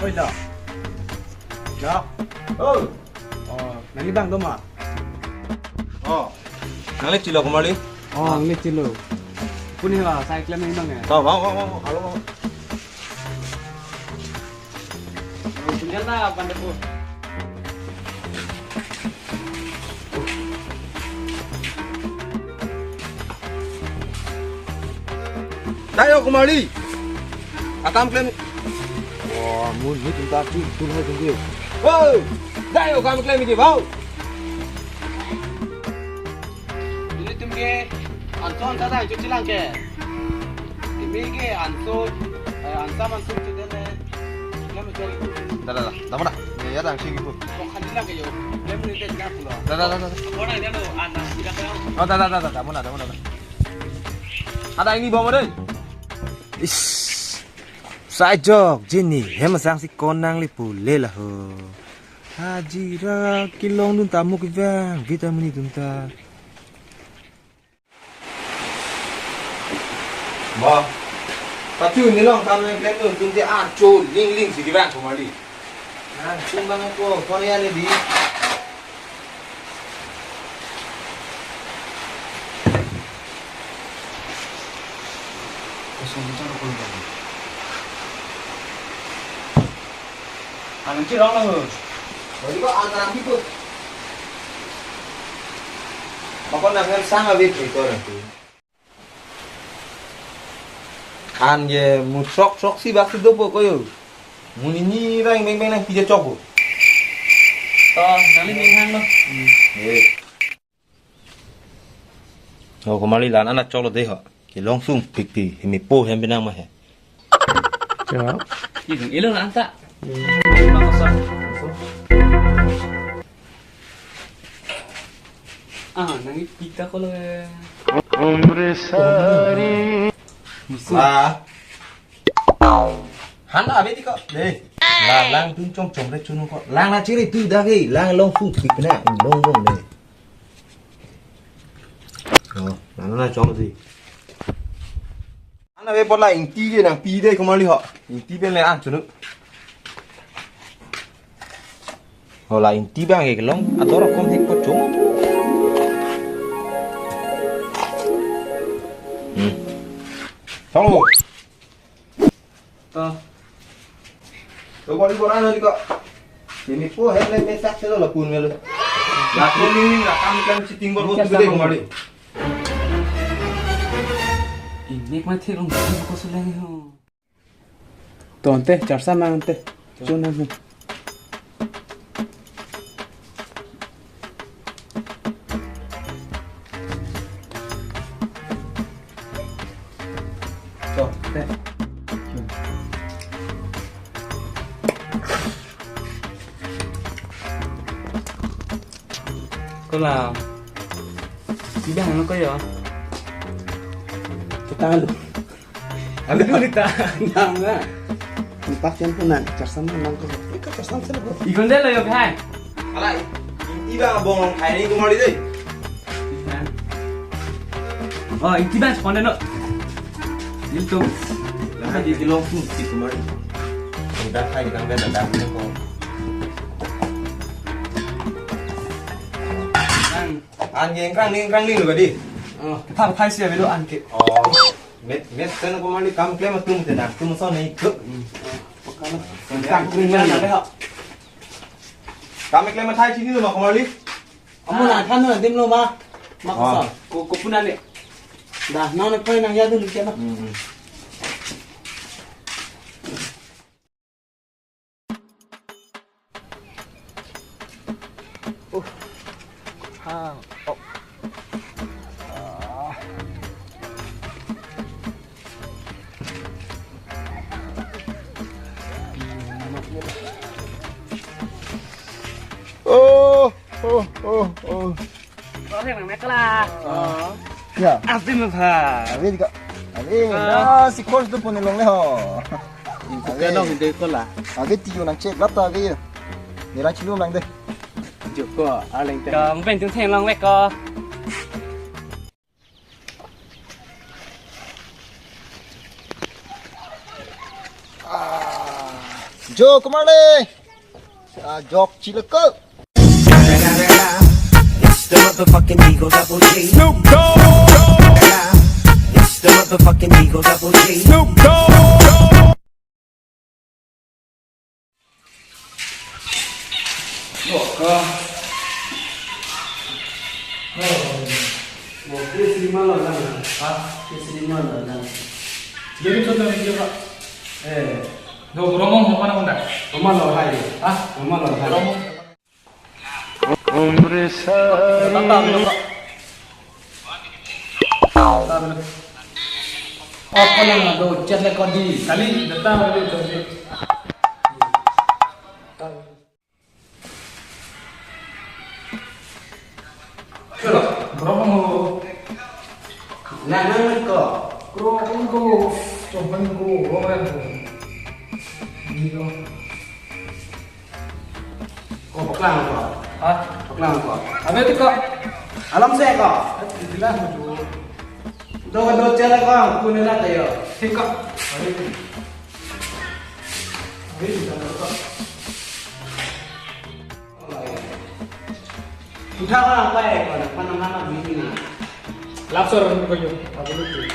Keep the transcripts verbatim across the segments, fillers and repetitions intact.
Oi, da. Da. Oh. Oh, nangli bang do ma? Oh. Nangli chilo kumali? Oh, nangli chilo. Puni ha, sai klem nang bang ya? Tau, bang, bang, bang, bang. Halo, bang. Tinggal na, pandai po. Dayo kumali. Akam klem. Wah, mun ni tum ta tu tu hai tum dia. Hei, dayo kam klem ke bau. Nelitum ke anson sada itu chilang ke. Kami ke anson, eh, ansa mansum chute ne. Kami cari. Da, da, da. Damona. Ya, ya, dang sing itu. Kok kan chilang ke yo. Kami ni tet na pulo. Da, da, da, da. Kau na dia lo, anak tidak tahu. Oh, da, da, da, da, damona, damona, da. Ada ini bawa deh. Is. Sai jok, jini, hem sang si konang le pule la ho. Hajira kelong dun ta mo kevang, vitamin dun ta. Ba, patu ni long kam nang klem dun tum te archo ling ling si kevang kumali. Nang tum bang ko, kon ya ni di. Kosong bicara kon bang. Anang chirong lo. Bagi ko anang ikut. Makon nang hem sang abi itu orang tu. An ye mu sok sok si bak si dopo koyo. Mu ni ni rang beng beng nang pija chokpo. To, nangli ning hang lo. Eh. Oh, kumali lan anak choklo dei ho. Kelong sung pik pi, hemi po hem benang ma he. Chok. Ih, ilo lan ta. Ah, nangli pita ko lo eh. Musuh. Ah. Han abi ti ko. Dei. La lang tun chom chom re chunu ko. Lang na chiri tu da ke. Lang long fu tik na. Long long ne. Oh, na na chom si. Ana be pola ingti ke nang pi dei kumali ho. Ingti be le an chunu. Hola ingti bang ke long ador kom hek ko chung. Hmm. Tong. To. To boli boran hari ko. Ini po hem le mesak selo lapun melo. Lapun ni lakam kan siting bol bot gede kumali. Ini mati rong ko seleng ho. To ante, charsam nang ante. Chun nang. To, ante. Chun. Kolam. Tidak, ano kayo? Kita lu. Ano kita? Nang na. Empat yang pun nang, charsam nang ko. Ika charsam sila ko. Ikon deh lo yo, hai. Alai, ingti bang abong long khai ni kumali dei. Oh, ingti bang sekolah no. Itu. Lah di long pun si kumali. Udah khai di kang beda dah ko. Nang. An ke engkrang ning engkrang ning lo ka dei. Oh, kethak thai si avelo an ke. Oh. Met met sen ko mali kam klem atum te na. Tum so nei ko. Kam klem atum na ha. Kam klem thai chini lo ma ko mali. Amun an than na dim lo ma. Ma ko sa. Ko ko pun an ne. Dah, non ko nang ya dulu ke ma. Hmm. Oh, oh, oh, oh. Ko thek nang mek la. Oh. Ya. Asim pha. Ave di ka. Ave, ah, na si course do pon long le ho. Ave. Ka nong de ko la. Ave ti yo nang check lap ta ave. Ni rang chilum lang dei. Joko, aleng te. Kong pen tung theng long mek ko. Ah, Jo, kumale. Ah, jok chileke. It's the motherfucking Eagle Double G. Snoop Dogg. It's the motherfucking Eagle Double G. Snoop Dogg. Jadi contoh video pak. Eh, do romong apa namanya? Romong lo hai. Ah, romong lo hai. Romong. Umre sari. Apa yang ada chat le kodi? Kali datang ada chat. Chalo, berapa mau? Nah, nah, nah, kok. Bro, ini kok, coba ini kok, bro, kan. Ini kok. Ko paklang ko. Ha? Paklang ko. Abe ti ko. Alam se ko. Jelas mo tu. Do do chala ko. Kune la tayo. Ti ko. Abe ti. Abe ti ko. Utha ko apa ya ko. Mana mana bini na. Lapsor ko yo. Apa lucu?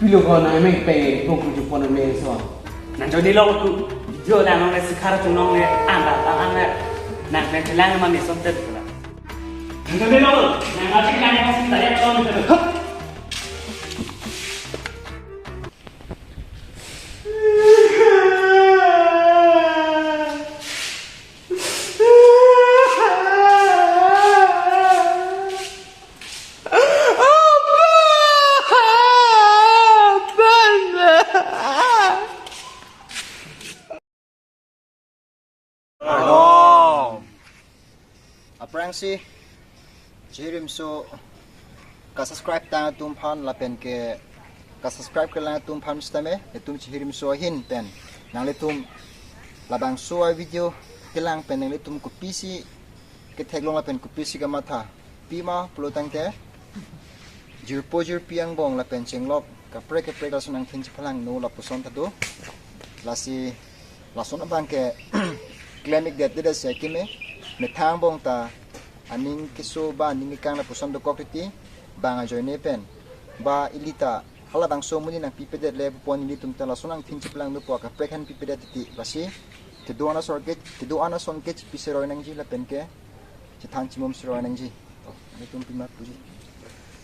Pilo ko nang meng pe ko kuju pon meng so. Nang jodi lo ku jo nang nong le sekhar tu nong le anda ta an le nang nang chelang ma me som tet la. Nang jodi lo nang atik nang ma sim ta ya ko. Ardom. Aphrangsi Chihirimso ka subscribe tang atum aphan lapen ke ka subscribe kelang atum aphan sitame, itum Chihirimso ahin pen nanglitum labangso a video kelang pen nanglitum kopisi ketheklong lapen kopisi kamatha pima pulo tangte jirpo jirpi angbong lapen chenglok kaprek kaprek lason angthin chepalangno lapuson ta do. Lasi lason abang ke klem-ikdet det si akeme methang angbong ta aning keso ba aning kekang lapuson dokok titi bang ajoine pen ba ili ta halabangso amonit nangpipedet le pupon ilitum ta lason angthin chepalangno pu kaprek aphan pipedet titi. Lasi kedo-an ason ke kedo-an ason ke chipi seroi nangji lapen ke chethan chimum seroi nangji. To, nelitum pima puji.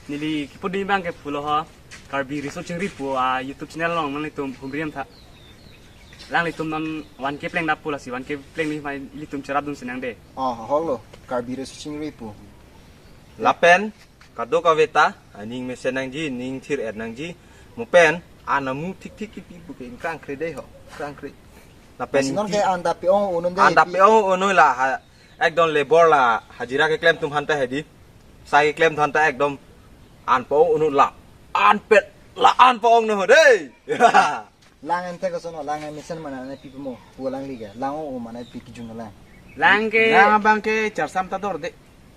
Neli kipudun abang ke pulo ho, Karbi Riso Chingri pu a YouTube channel along nanglitum humri em tha. Alanglitum non one K pleng dap pu lasi one K pleng ni mai ilitum cherapdun si nangde. Oh, holo, Karbi Riso Chingri pu. Lapen kadokave ta aning mesen nangji, ning thir-et nangji. Mo pen an amu thik thik kipi pu ke ingkrang kre dei ho, ingkrang kre. Lapen si non ke anta pe-ong unun dei, anta pe-ong unun la ha, ekdom labor la hajira keklem atum aphan ta hedi. Sai keklem atum aphan ta ekdom an pe-ong unun la. An pe la an pe-ong no dei. Lang ente koson lang mesen mana ne pipe mo. Pu alangli ke. Lang o mana pi kijun lang. Lang ke. Lang abang ke charsam ta dor de.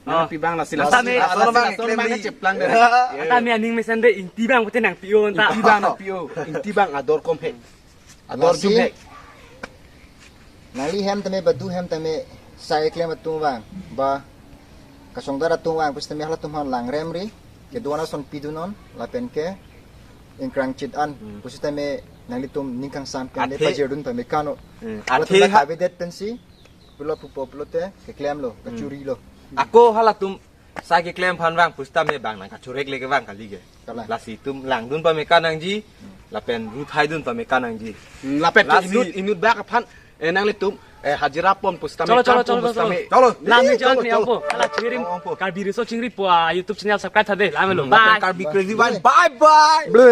Oh. Nangpi abang lasi lasi. Lasi, lasi, lasi, lasi, lasi, lasi, lasi, cheplang de. Ata mi aning mesen de ingti abang pute nangpi-o anta. Ingti abang nangpi-o. Ingti abang ador kom he. Ador jum he. Nangli hem tame badu hem tame sai klem atum abang ba kasongdar atum abang pusitame halatum aphan langrem ri kedo-an ason pidunnon lapen ke ingkrang chit an pusitame nanglitum ning kangsam pen le pajirdun pame kano. Halatum athe ta kavedet pensi pulo pupo pulote keklemlo kachurilo. Ako halatum sai keklem aphan abang pusitame abang nang kachurek le ke abang kali ke. Kalang. Lasi itum langdun pame kanangji, lapen ru thaidun pame kanangji. Hmm, lapen lasi inut inut bak aphan, eh, nanglitum, eh, hajira pon pusitame. Cholo, cholo, kan cholo, pon cholo, pusitame. Cholo. Lang ni cholo, cholo, ni cholo. Ongpo. Ala Chihirim. Ongpo. Karbi Riso Chingri pu a YouTube channel subscribe tha de. Lamelo. Hmm, bye. Karbi Crazy One. Bye bye. Ble.